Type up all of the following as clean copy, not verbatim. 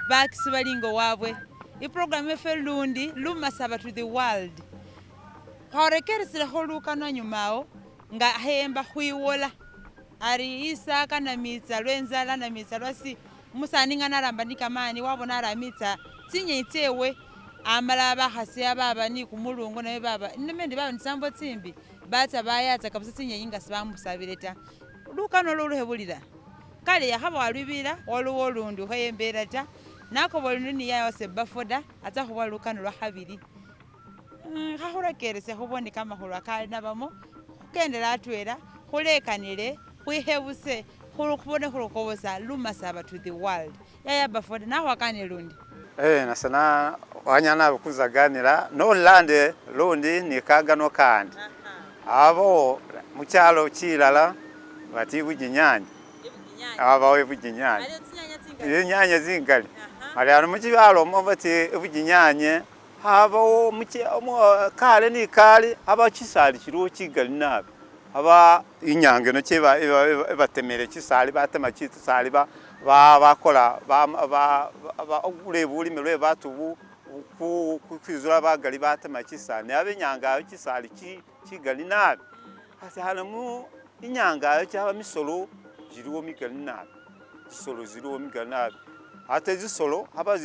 Bakisi balinga wabwe iprogram efe lundi lumasaba to the world khwarekeresilekho lukano anyuma awo nga khemba khwiwola ari isaka namitsa lwenzala namitsa lwasi umusani nga naramba nikamani wabona ari amitsa tsinyenyi tsewe amala bakhasi baba ni kumulungo naye baba nemendi baba nisambo tsimbi batsa bayatsaka busa tsinyenyi nga sibamusabile ta lukano lulukhebulila kale yakhaba walwibila waliwo olundi ukheyembela ta nakoba olundi niye wase bafoda atsa khuba lukano lwa khabili khakhurekeresia khubone kamakhulwa kali nabamo khukendela atwela khulekanile khwikhebuse khubone khulokobosa lumasaba to the world yaya bafoda nakhwakane lundi Nase wanyana kuzaganila nolande lundi nikagano kandi abo muchalo chilala bati bujinyanya abawe bujinyanya inyanya zingali ali ano muchibalo mo bati bujinyanye abawo kale ni kale aba chisali chiliwo chigali nabi aba inyanga ino cheba batemele chisali batema chisali bakola ule bulime lwe batu kwizula bagali batema chisali nabe inyanga chisali chigali nabi ati hano mu inyanga chaba misolo ziliwo migali nabi zisolo ziliwo migali nabi ate zisolo haba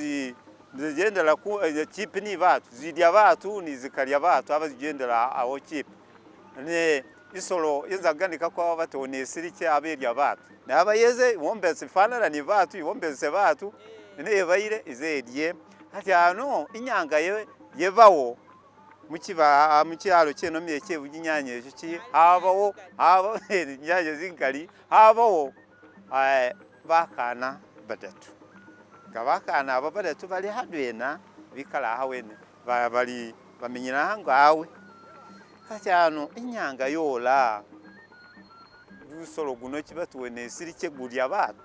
zigendera ku chipi ni batu zilya batu ni zikalya batu haba zigendera awo chipi ne isolo yenzaganika kwa batu ne sirike abelya batu naba yeze wombese fanana ni batu iwombese batu ne yebaire izedye ati ano inyanga yebawo mukiba mukyalo kyeno myeke bujinyanye ekyo ki habawo haba nyanye zingali habawo bakana badatu nga bakana abo badatu bali hadwena bikala hawene bali bamenyera hango awe ati ano inyanga yola lusolo guno kibatuwe nesirike gulya batu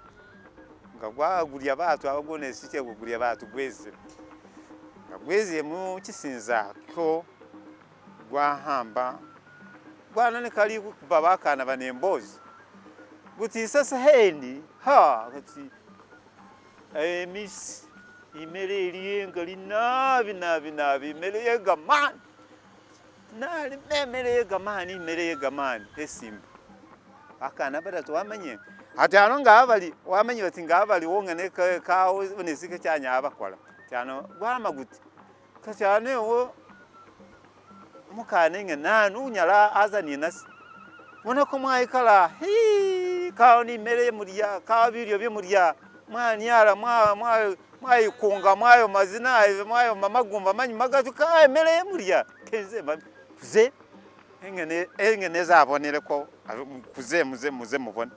nga gwagulya batu abago nesirike gulya batu gweze nga gweze mu kisinza ko gwahamba gwana kali kuba bakana banembozi guti sasa hendi ha guti emisi imere eriyenga linabi nabi nabi imere yegamani nali memere yegamani imere yegamani esimba akana batatu wamanye ati ano nga bali wamanye bati nga bali wongene kawo nesike kyanya abakola cyano gwama guti kacyane wo mukane nge nanu unyala azani nasi bona ko mwayikala hi kawo ni mere murya kawo biryo bye murya mwanyara mwa mwayikunga mwayo mazina mwayo mamagumba manyi magatu ka mere murya kenze kuze engene engene zabonere ko kuze muze muze mubone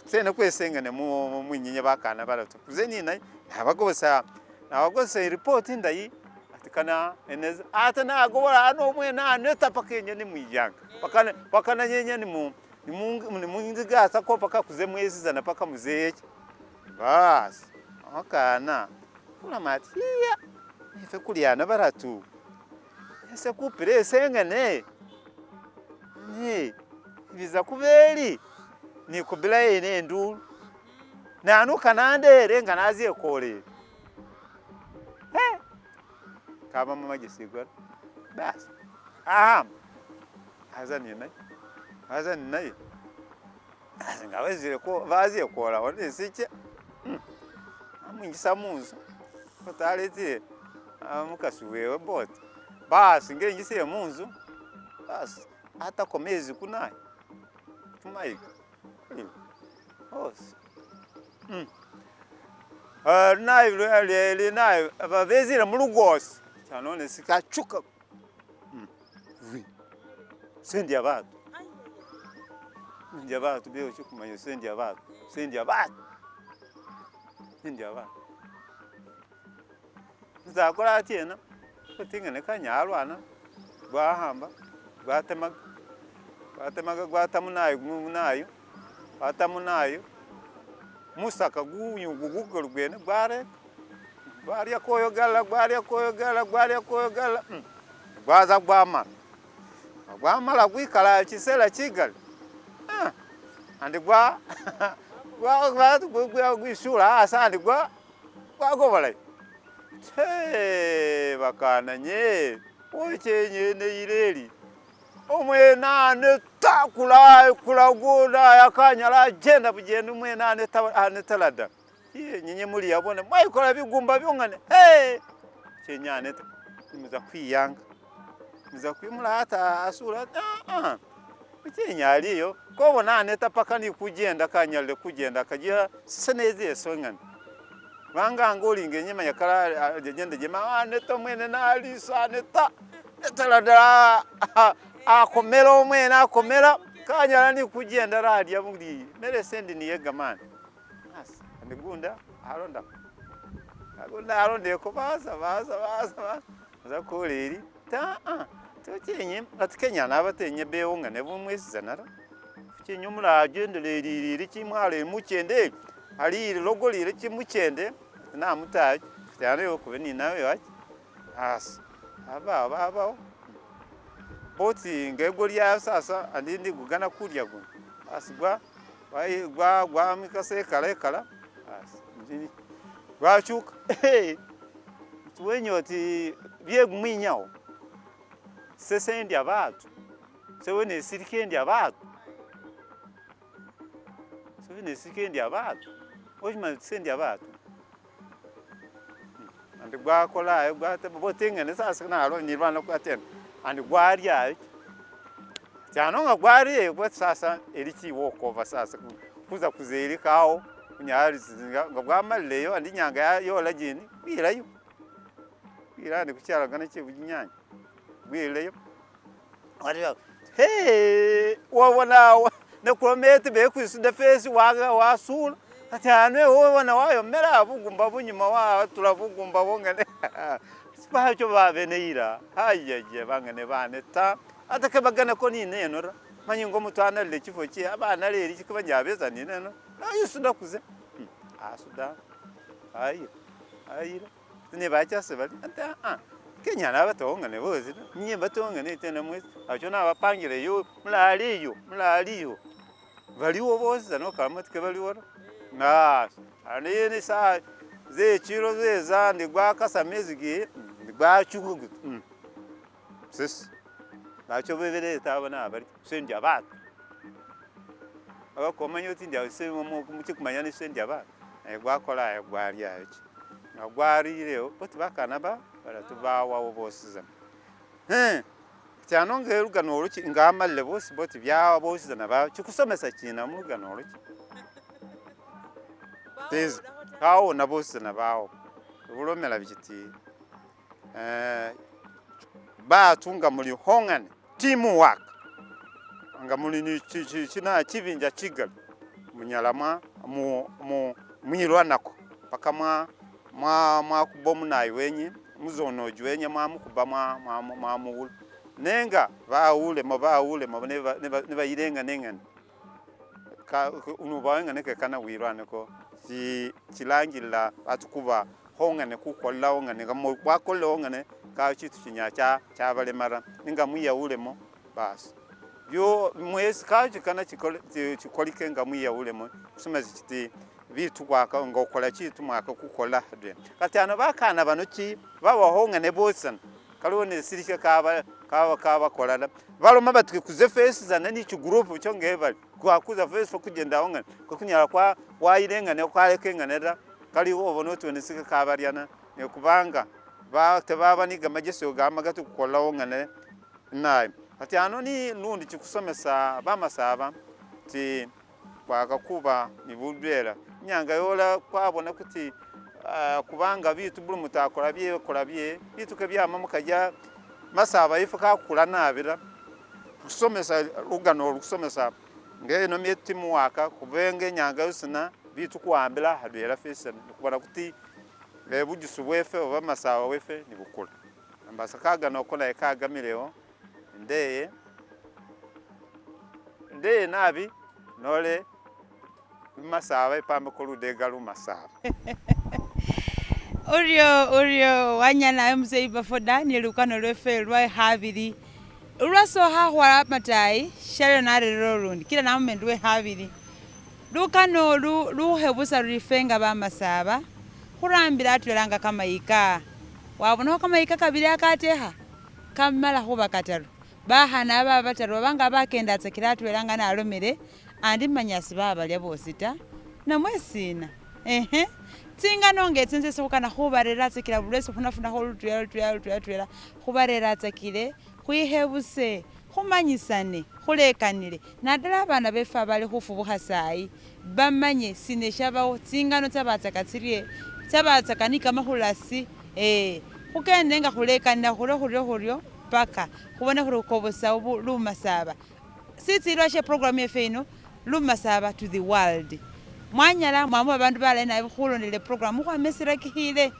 sene kwese engene mu mwinyenye bakana baratu kuze nina nabagosa nabagosa report ndayi atikana eneza ata nagobora ano mwena aneta pakenye ni mwijanga pakana pakana nyenye ni mu ni munzigasa ko paka kuze mwezi paka muzeye basi akana kula mati iya ife kulyana baratu ese kupire sengene ni biza kubeli ni kubila yene ndulu nanuka nandere nga naziye kore kaba mama gisigwa basi aha azani naye azani naye nga wezire ko baziye kora one sike amwingisa munzu kotaletiye mukasi wewe bote basi ngengisiye munzu basi hata komezi kunaye tumayiga hose nayo nayo babezire mu rugosi cyanone sikacuka sendi abantu ndi abantu beo cyo sendi abantu sendi abantu sendi abantu nzakora atiena kutingene kanyalwana gwahamba gwatemaga gwatemaga gwatamunayo munayo gwatamunayo musaka gunyuguguka rugwene gwareka gwarya koyogala gwarya koyogala gwarya koyogala gwaza gwamala gwamala gwikala kisela kigali Andi gwa gwisula asi andi gwa gwagobolayo. Tee bakananye ochenyene ileli omwene aneta kula kula akanyala agenda bugenda omwene aneta anetala da. Nyenye muli yabona mwaikola bigumba byongane. Hey! Chenya aneta muza kwiyanga. Muza kwimula hata asula ah. Uchenya aliyo kobona aneta paka ni kugenda kanyalile kugenda kagira senezi esongane. Banganga olinga enyama yakala agenda jema aneta mwene nalisa aneta etala da akomera omwene akomera kanyala ni kugenda ralya buli mere sendi niye gamani. Asi ndigunda alonda. Agunda alondeko baza baza baza baza za koleri ta a tuchenye atikenya nabatenye bewonga ne bumwesizanara. Chenye mulagendele lili chimwale muchende ali logo lile chimuchende na mutaji cyane kube ni nawe wachi asi aba baba boti ngego lya sasa andindi gugana kulya guno asi gwa gwa gwa mikase kala kala asi ndini gwachuka tuwenyoti byegumwinyawo sesendi abatu sewene sirikendi abatu sewene sirikendi abatu oshima sendi abatu andi gwakolayo gwate botingene sasa nalo nirwana kwatena andi gwaryayo cyano nga gwariye gwa sasa erikiwokova sasa kuza kuzerikawo kunyari nga bwamalileyo andi nyanga yola jini bwilayo bwila ndi kukyalagana kyebujinyanya bwileyo hey wabona nekulomete bekwisuda fesi waga wasula ati anwe wabona wayomera bugumba bunyuma watula bugumba bongene bacho babeneira hayaje bangene baneta ate kebagana ko ninenora manyi ngo mutwana le chifo chi abana leri chikabanyabeza nineno ayisuda kuze asuda ayi ayira ne bachase bali ate a Kenya nabatongane bozi nye batongane tena mwezi acho nabapangire yo mulaliyo mulaliyo baliwo bozi no kamatike baliwo na anini sa ze chiro ze ndi gwakasa mezi gi gwachuku sis bacho bebere tabana bali sendi abatu abakomanya oti ndi ase muchikumanya ni sendi abatu gwakola gwalya echi nga gwarireyo boti bakana ba baratubawawo bosiza cyano ngerugano oluki ngamalile bosi boti byawa bosizana ba chikusomesa china mulugano oluki tezi kawo na bosizana bawo bulomela bichiti batunga muli hongane teamwork nga muli ni china chivinja chigali munyala mu mwirwanako paka mwa mwa kubomu nayi wenye muzonoji wenye mwamukuba mwamuwula nenga bawulemo nebayilenga nengane unubawenga nekekana wirwaneko chilangilila batukuba hongane kukola hongane wakola hongane ka chitu chinya chabalemara ninga mwiyawulemo basi byo mwesi kachikana chikolike nga mwiyawulemo kusomesa chiti bitu kwaka ngokola chitu mwaka kukola hadwe kati ano bakana bano chi babahongane bosana kaliwo nesirika kaba kaba kolala baloma bati kuze fesi zana ni chigroup cyo ngebali kwakuza fesi kugenda hongane kukunyala kwa wayilengane kwalekenganera kaliwo obona otwenesika kabaryana nekubanga ba tebaba ni gamajeso gamagatu kukola hongane naye ati ano ni lundi chikusomesa bamasaba ti kwakakuba ni budwera nyanga yola kwabona kuti kubanga bitu buli mutakora bye kola bye bitu ke byama mukaja masaba ifu kakula nabira kusomesa lugano lusomesa ngeno myetimu waka kubenge nyanga yosina bitu kuambila hadwera fesa kubona kuti bujusu bwefe oba masaba wefe ni bukula ambasa kagano kola ekagamileho ndeye ndeye nabi nole masaba ipambe koludega lumasaba Uryo uryo wanyana mzee bafo Daniel lukano lwefe lwa habili ulwasokha khwala matayi shalelo narerera olundi kila namume lwe habili. Lukano olu lukhebusa luri ifwe nga bamasaba khurambila atwela nga kamayika. Wabonakho kamayika kabili akatekha kamala khuba kataru. Bakhana aba bataru baba nga bakendatsakila atwela nga nalomele andi manya sibabalya bosi ta namwe sina ehe. Tsingano nga etso nitso khukana khubareratsakila buli lwesi khunafunakho lutwela lutwela lutwela lutwela khubareratsakile khwikhebuse khumanyisane khulekanile nadala abana befe abali khufubukha sayi bamanye sina shabawo tsingano tsabatsaka tsirye tsabatsaka ni kamakhulasi khukende nga khulekanila khuryo khuryo khuryo paka khubone khuri khukobosa lumasaba. Sitsilwa she program yefe ino lumasaba to the world. Mwanyala mwama babandu balayi nabi khulondelela program khukhwama esirakikhile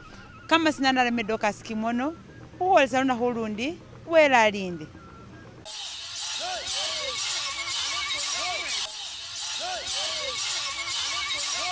kamasina narame Dorcas Kimono khukhwolesa lunakhu ulundi wele alinde.